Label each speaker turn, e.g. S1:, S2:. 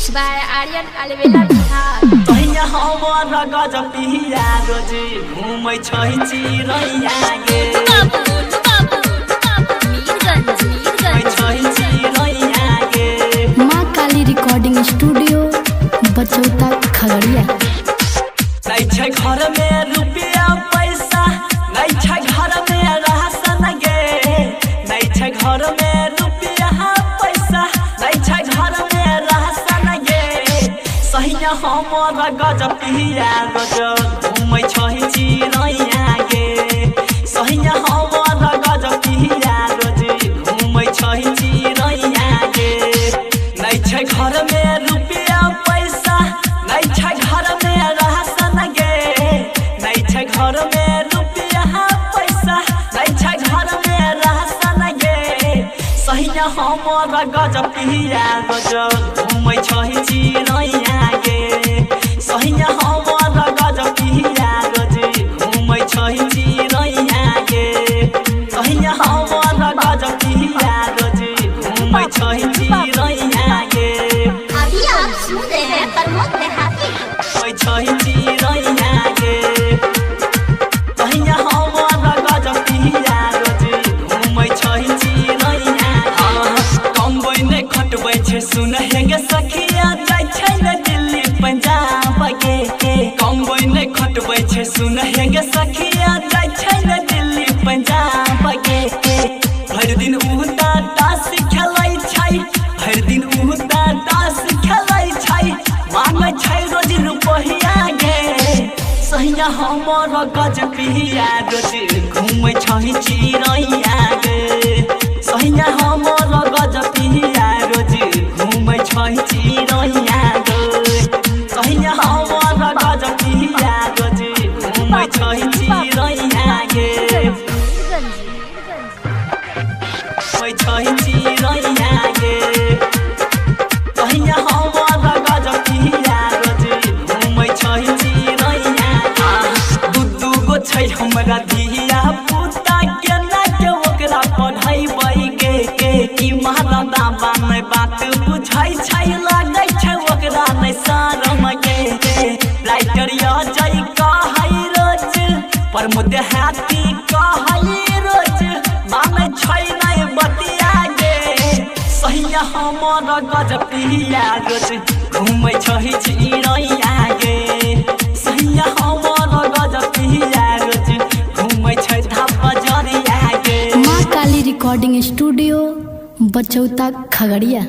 S1: Mix by Aryan Alvela Bihar.
S2: तहिया हमर गजपिया रोज घुमै छै चिरैया गे।
S1: बाबू बाबू मीरगंज मीरगंज
S2: छै चिरैया गे।
S3: माँ काली रिकॉर्डिंग स्टूडियो बचौता खगड़िया।
S2: नै छै घर में रुपया पैसा, नै छै घर में राशन गे। नै छै घर में रुपया पैसा, नै छै घर में राशन गे। सहिया हमर गजपिया रोज घुमै छै चिरैया गे। सहिया हमर गजपिया रोज घुमै छै चिरैया गे। नै छै घर में रुपया पैसा, नै छै घर में राशन गे। नै छै घर में रुपया पैसा, नै छै घर में राशन गे। सहिया हमर गजपिया रोज घुमै छै चिरैया गे। सहिया हमर गजपिया रोज घुमै छै चिरैया गे। सहिया हमर गजपिया रोज घुमै छै चिरैया गे।
S1: अभी आप सुन रहे हैं प्रमोद देहाती।
S2: घुमै छै चिरैया गे। सहिया हमर गजपिया रोज घुमै छै चिरैया। कमबै नै खटबै छै सुन हे गे सखिया, जाइ छै ने दिल्ली पंजाब गे। कमबै नै खटबै छै सुन हे गे सखिया, जाइ छै ने दिल्ली पंजाब गे। भरि दिन उता तास खेलै छै, भरि दिन उता तास खेलै छै, मांगै छै रोज रुपैया गे। सहिया हमर गजपिया रोज घुमै छै चिरैया गे। सहिया हमर गजपिया रोज घुमै छै चिरैया गे। सहिया हमर गजपिया रोज घुमै छै चिरैया गे।
S1: मीरगंज मीरगंज
S2: घुमै छै चिरैया गे। सहिया हमर गजपिया रोज घुमै छै चिरैया। दू दू गो छै हमरा धिया पुता, केना के ओकरा पढ़ैबै गे। ई महादादा नै बात बुझै छै, लागै छै ओकरा नै शरम गे। राइटर अजय कहै रोज, प्रमोद हाथी कहै रोज, मानै छै नै बतिया गे। सहिया हमर गजपिया रोज घुमै छै चिरैया गे। सहिया हमर गजपिया रोज घुमै छै धाप जरिया गे।
S3: माँ काली रिकॉर्डिंग स्टूडियो बचौता खगड़िया।